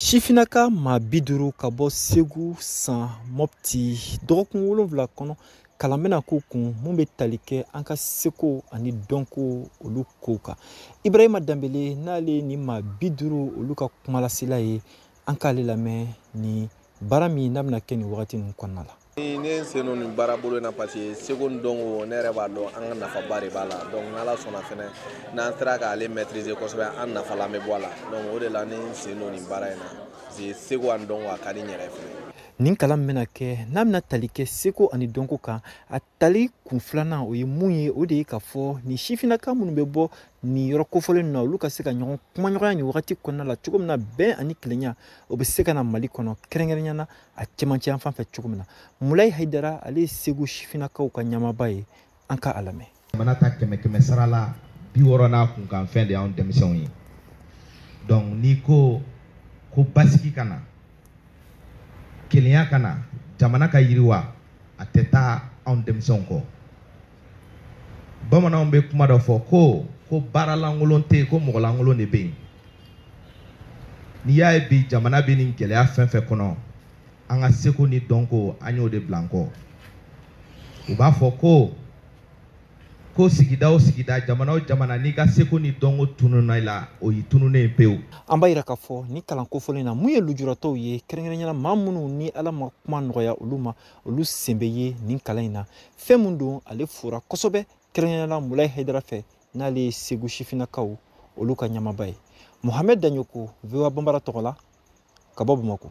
Sifinnaka maa 50 ka bɔ Segu san Mopti dɔgɔkun 7 kɔnɔ, kalan bɛna k'u kun mun bɛ tali kɛ an ka seko ani dɔnko olu kow kan. Ibrahima Danbele, n'ale ni maa 50 olu ka kumalasela ye, an k'ale lamɛn ni baara min n'a bɛna kɛ nin wagati ninnu kɔnɔna la. Ne sen don nin baara bolo in na parce que seko ni dɔnko, ne yɛrɛ b'a dɔn an ka nafaba de b'a la. Donc n'Ala sɔnna fɛnɛ, n'an sera k'ale maîtriser kosɛbɛ, an nafalan bɛ bɔ a la. Donc o de la ne sen don nin baara in na, parce que seko ani dɔnko, a ka di n yɛrɛ fɛnɛ. Nin kalan bɛna kɛ, n'a bɛna tali kɛ seko ani dɔnko kan, a tali kun filanan o ye mun ye? O de ye k'a fɔ nin sifinnaka minnu bɛ bɔ nin yɔrɔ kofɔlen ninnu na, olu ka se ka ɲɔgɔn kumaɲɔgɔnya nin wagati kɔnɔna la cogo min na, bɛn ani kelenya o bɛ se ka na Mali kɔnɔ, kɛrɛnkɛrɛnnenya la a cɛmancɛ yan fan fɛ cogo min na. Mulayi Hayidara, ale ye Segu sifinnakaw ka ɲɛmaaba ye, an ka a lamɛn. Jamana ta kɛmɛ kɛmɛ sara la, 60 n'a kunkanfɛn de y'anw denmisɛnw ye. Donc n'i ko ko basigi ka na, kelenya ka na, jamana ka yiriwa, a tɛ taa anw denmisɛnw kɔ. Bamananw bɛ kuma dɔ fɔ ko baaralankolon tɛ yen, ko mɔgɔlankolon de bɛ yen. N'i y'a ye bi jamana bɛ nin gɛlɛya fɛn fɛn kɔnɔ, an ka seko ni dɔnko, an y'o de bila an kɔ. U b'a fɔ ko sigida o sigida, jamana o jamana, n'i ka seko ni dɔnko tununna i la, o y'i tununnen ye pewu. An b'a yira k'a fɔ ni kalan kofɔlen na, mun ye lujuratɔw ye, kɛrɛnkɛrɛnnenya la maa minnu ni Ala ma kuma nɔgɔya olu ma, olu sen bɛ ye nin kalan in na. Fɛn mun don, ale fora kosɛbɛ, kɛrɛnkɛrɛnnenya la Mulayi Hayidara fɛ, n'ale ye Segu sifinnakaw olu ka ɲɛmaaba ye. Mohamɛd Daɲoko, VOA Banbara tɔgɔ la, ka bɔ Bamakɔ.